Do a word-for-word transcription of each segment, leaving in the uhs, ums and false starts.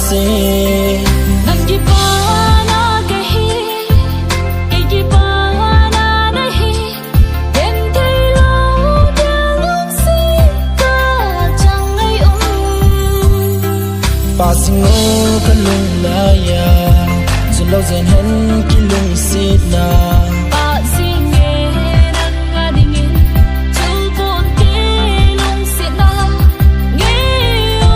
Nang kipana kahi, kei kipana nahi, genthei lou dia lungset kachang ngai um. Pasing o kalung laiya, chulou jeng hen kilungsetna. Pasing e nang adingin, chul ponte lungsetna ngei o.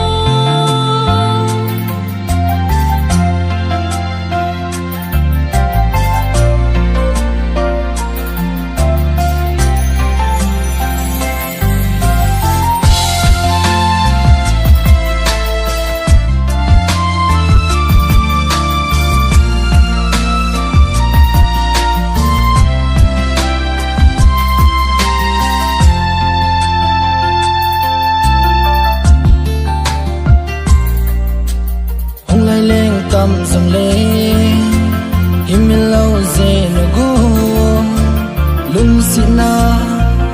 Hung lai leng tam jongle, himil lou jeng u gu. Lungsetna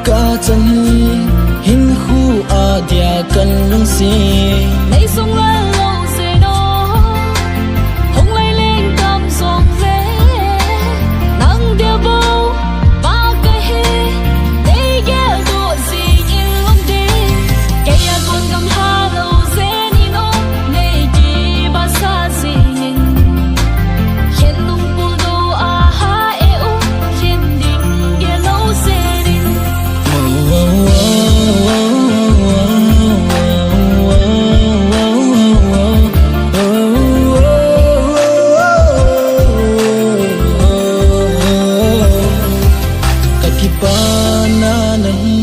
kachang hi, hinkho a dia kalungset. Nei sung lal lou jeng o, hung lai leng tam jongle, nang dia bou pa kahi, nei geldoh jing in lungdei. Kei a kon gam ha lou jeng in o, nei kibasa jing in. Khen nung pul do a ha e u, khen ding gel lou jeng in. Ka kipana nahi,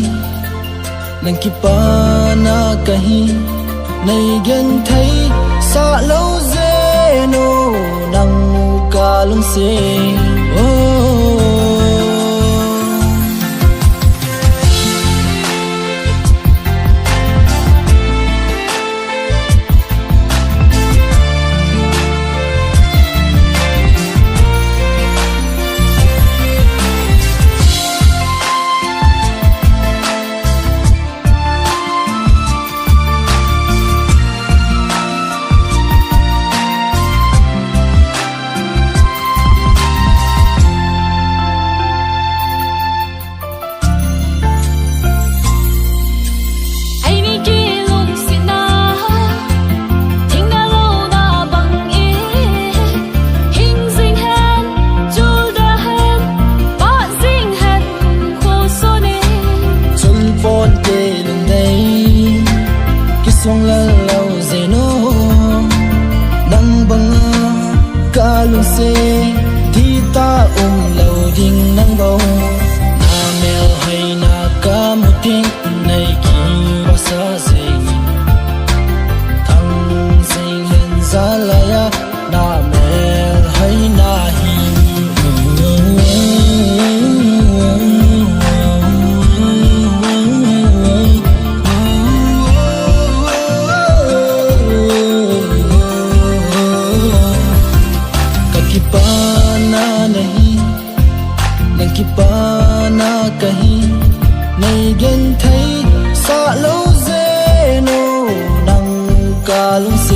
nang kipana kahi, nei genthei sah lou jeng o, nang mu kalungset. Oh. Eini kilungsetna, thingna louna bang in, hing jing hen, chul da hen, pah jing hen, kho son in. Chul ponte lungdei, kisong lal lou jeng o, nang banga kalungset, thita um lou ding nang bou. Na melhoina kamu tin, nei kibasa jing in. Thang jing hen jalai a, na melhoina hi. Ka kipana nahi, nang kipana kahi, nei genthei sah lou jeng o, nang kalungset.